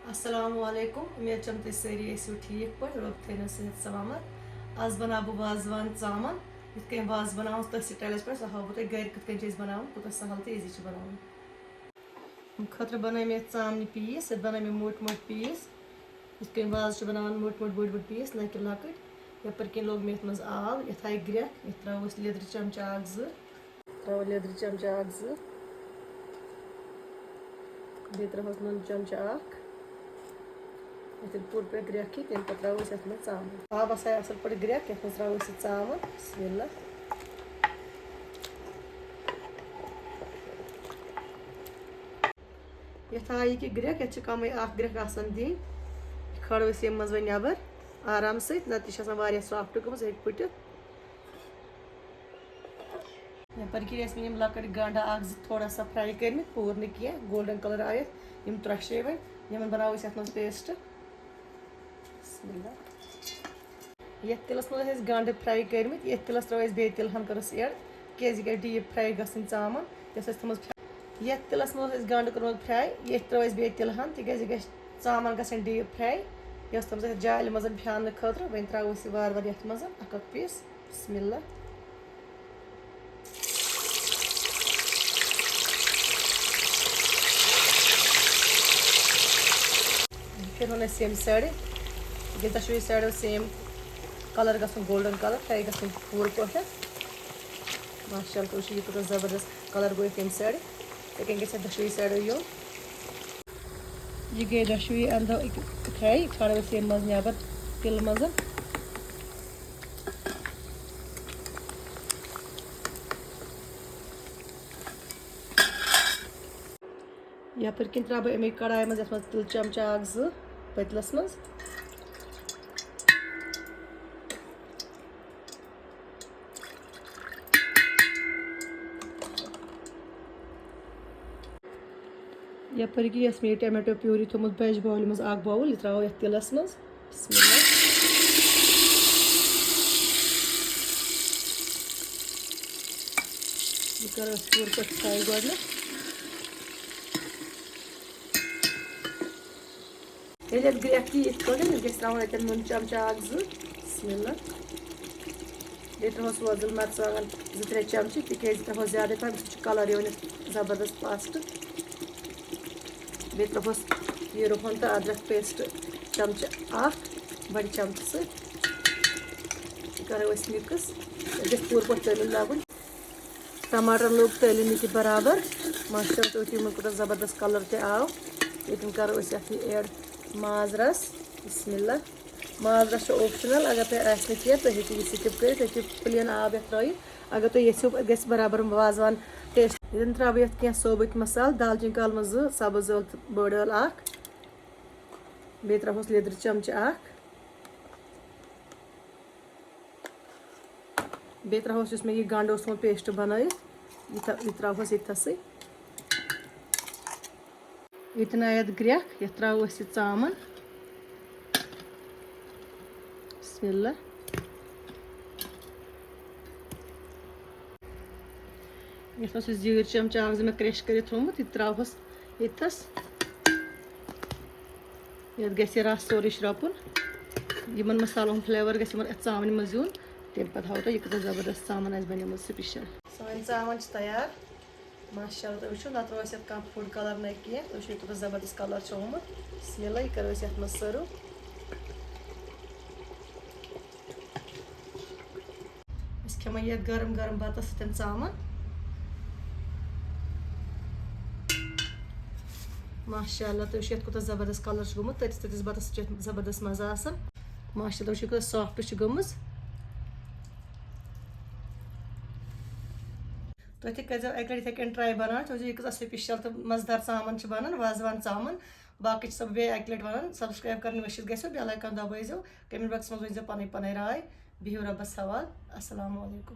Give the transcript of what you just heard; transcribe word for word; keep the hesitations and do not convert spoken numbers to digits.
السلام علیکم، امید چھم تُہۍ سٲری ٲسِو ٹھیٖک پٲٹھۍ، رۄب تھٲینو صحت سلامت۔ آز بناو بہٕ وازوان ژامن۔ یِتھ کٔنۍ وازٕ بناوان تٔتھۍ سٹایلس پٮ۪ٹھ، سُہ ہاوو بہٕ تۄہہِ گرِ کِتھ کٔنۍ چھِ أسۍ بناوان، کوٗتاہ سہل تہٕ ایزی چھِ بناوُن۔ امہِ خٲطرٕ بنٲے مےٚ ژامنہِ پیٖس، یتھ بنٲے مےٚ موٚٹۍ موٚٹۍ پیٖس۔ یِتھ کٔنۍ وازٕ چھِ بناوان موٚٹۍ موٚٹۍ بٔڑۍ بٔڑۍ پیٖس، نہ کہِ لۄکٕٹۍ۔ یپٲرۍ کِنۍ لوٚگ مےٚ یتھ منٛز آب، یتھ آیہِ گرٛٮ۪کھ، یتھ ترٛاوو أسۍ لیٚدرِ چمچہٕ اکھ زٕ۔ ترٛاوو لیٚدرِ چمچہٕ اکھ زٕ۔ بیٚیہِ ترٛاوہوس نُنہٕ چمچہٕ اکھ۔ یُتھُے پوٗرٕ پٲٹھۍ گرٛٮ۪کھ یی، تَمہِ پَتہٕ ترٛاوو أسۍ یَتھ منٛز ژامَن۔ آب آسہِ اَصٕل پٲٹھۍ گرٛٮ۪کھ، یَتھ منٛز ترٛاوو أسۍ یہِ ژامَن۔ بسم اللہ۔ یَتھ آیہِ یہِ کہِ گرٛٮ۪کھ، یَتھ چھِ کَمٕے اَکھ گرٛٮ۪کھ آسان دِنۍ۔ یہِ کھالو أسۍ ییٚمہِ منٛز وۄنۍ نٮ۪بر آرام سۭتۍ، نَتہٕ یہِ چھِ آسان واریاہ soft گٔمٕژ، یہِ ہیٚکہِ پھٕٹِتھ۔ یپٲرۍ کِنۍ ٲسۍ مےٚ یِم لۄکٕٹۍ گنڈٕ اکھ زٕ تھوڑا سا fry کٔرمٕتۍ، پوٗرٕ نہٕ کینٛہہ، golden colour آیَکھ، یِم ترٛۄشرے وۄنۍ۔ یِمن بناوو أسۍ یتھ منٛز paste۔ بسم اللہ۔ یتھ تِلس منٛز ٲسۍ أسۍ گنڈٕ fry کٔرمٕتۍ، یتھ تِلس ترٲو أسۍ بیٚیہِ تِلہٕ ہن کٔرٕس add، کیازِ یہِ گژھِ deep fry گژھٕنۍ ژامن، یۄس أسۍ تھٲومٕژ fry۔ یتھ تِلس منٛز اوس اَسہِ گنڈٕ کوٚرمُت fry، یتھ ترٲو أسۍ بیٚیہِ تِلہٕ ہن، تِکیازِ یہِ گژھِ ژامن گژھن deep fry، یۄس تھٲومٕژ اَسہِ جالہِ منٛز پھیٛانہٕ خٲطرٕ۔ وۄنۍ ترٛاوو أسۍ یہِ وارٕ وارٕ یتھ منٛز، اکھ اکھ piece۔ بسم اللہ۔ یہِ پھِرُن اَسہِ ییٚمہِ side، یہِ دۄشوٕے side same colour گژھُن، golden colour، fry گژھُن پوٗرٕ پٲٹھۍ۔ ماشاءاللہ، تُہۍ وٕچھِو، یہِ کوٗتاہ زبردست colour گوٚو یَتھ ییٚمہِ side۔ یِتھَے کٔنۍ گژھِ اَتھ دۄشوٕے side یُن۔ یہِ گٔے دۄشوٕے اَندو fry، کھالو أسۍ ییٚمہِ منٛز نٮ۪بر تِلہٕ منٛز۔ یپٲرۍ کِنۍ ترٛاوٕ بہٕ اَمے کڑایہِ منٛز، یَتھ منٛز تِلہٕ چمچہٕ اکھ زٕ پٔتلَس منٛز۔ یپٲرۍ کِنۍ یۄس مےٚ یہِ tomato puree تھوٚومُت بَجہِ bowlہِ منٛز، اکھ bowl، یہِ ترٛاوو یَتھ تِلَس منٛز۔ بسم اللہ۔ یہِ کَرو أسۍ پوٗرٕ پٲٹھۍ fry گۄڈٕنٮ۪تھ۔ ییٚلہِ اَتھ گرٛٮ۪کھ یی یِتھ کٲٹھۍ، أسۍ گژھِ ترٛاوُن اَتٮ۪ن نُن چمچہٕ اَکھ زٕ۔ بسم اللہ۔ بیٚیہِ ترٛاوہوس وۄزُل مرژٕوانٛگن زٕ ترٛےٚ چمچہٕ، تِکیٛازِ ترٛاوہوس زیادَے پَہَم، سُہ چھُ colour یِوان اَتھ زبردست fast۔ بیٚیہِ ترٛاوہوس یہِ رُہن تہٕ أدرکھ paste چمچہٕ اَکھ، بَڑِ چمچہٕ سۭتۍ۔ یہِ کَرو أسۍ mix۔ یہِ گژھِ پوٗرٕ پٲٹھۍ تٔلِنۍ لَگُن۔ ٹماٹر لوٚگ تٔلِنۍ یہِ تہِ برابر۔ ماشاءاللہ، تُہۍ وٕچھِو یِمن کوٗتاہ زبردست colour تہِ آو۔ ییٚتٮ۪ن کرو أسۍ یَتھ یہِ add ماز رس۔ بسم اللہ۔ ماز رس چھُ optional، اگر تۄہہِ آسہِ نہٕ کینٛہہ، تُہۍ ہیٚکِو یہِ skip کٔرِتھ، تُہۍ ہیٚکِو plain آب یَتھ ترٲیِتھ۔ اگر تُہۍ یژھِو، اَتھ گژھِ برابر وازوان taste۔ ییٚتٮ۪ن ترٛاوٕ بہٕ یَتھ کینٛہہ ثٲبِت مسالہٕ، دالچیٖن کَلہٕ منٛز زٕ، سبٕز ٲلہٕ تہٕ بٔڑ ٲلہٕ اکھ۔ بیٚیہِ ترٛاوہوس لیٚدرِ چمچہٕ اکھ۔ بیٚیہِ ترٛاوہوس یُس مےٚ یہِ گنٛڈٕ اوس تھوٚومُت paste بنٲیِتھ، یہِ تھا-، یہِ ترٛاوہوس ییٚتھسٕے۔ ییٚتٮ۪ن آے اَتھ گرٛٮ۪کھ، یَتھ ترٛاوو أسۍ یہِ ژامَن۔ بسم اللہ۔ یَتھ اوس یہِ زیٖر چمچہٕ اکھ زٕ مےٚ crush کٔرِتھ تھوٚومُت، یہِ ترٛاوہوس ییٚتھس۔ یَتھ گژھِ یہِ رَس سورُے شرٛپُن۔ یِمَن مصالَن ہُنٛد flavour گژھِ یِمَن اَتھ ژامنہِ منٛز یُن۔ تَمہِ پَتہٕ ہاوو تۄہہِ یہِ کۭژاہ زبردست ژامَن آسہِ بَنیمٕژ special۔ سٲنۍ ژامَن چھِ تیار۔ ماشاءاللہ، تُہۍ وٕچھِو، نہ ترٛوو اَسہِ یَتھ کانٛہہ food colour نہ کینٛہہ۔ تُہۍ وٕچھِو، یہِ کوٗتاہ زبردست colour چھُ آمُت۔ بسم اللہ، یہِ کَرو أسۍ یَتھ منٛز serve۔ أسۍ کھٮ۪مو یَتھ گرم گرم بَتَس سۭتۍ ژامَن۔ ماشاءاللہ، تُہۍ وٕچھِو یَتھ کوٗتاہ زبردست colour چھُ گوٚمُت، تٔتِس تٔتِس بَتَس چھُ یَتھ زبردست مَزٕ آسان۔ ماشاءاللہ، وٕچھِو کوٗتاہ soft چھِ گٔمٕژ۔ تُہۍ تہِ کٔرۍزیو اَکہِ لَٹہِ یِتھَے کٔنۍ try بَناوٕنۍ، تُہۍ وٕچھِو یہِ کۭژاہ special تہٕ مَزٕدار ژامَن چھِ بَنان، وازوان ژامَن۔ باقٕے چھِ سۄ بیٚیہِ اَکہِ لَٹہِ وَنان، subscribe کَرٕنۍ مٔشِتھ گژھیو، bell icon دَبٲیزیو، comment box منٛز ؤنۍزیو پَنٕنۍ پَنٕنۍ راے۔ بِہِو رۄبَس حوال۔ السلام علیکم۔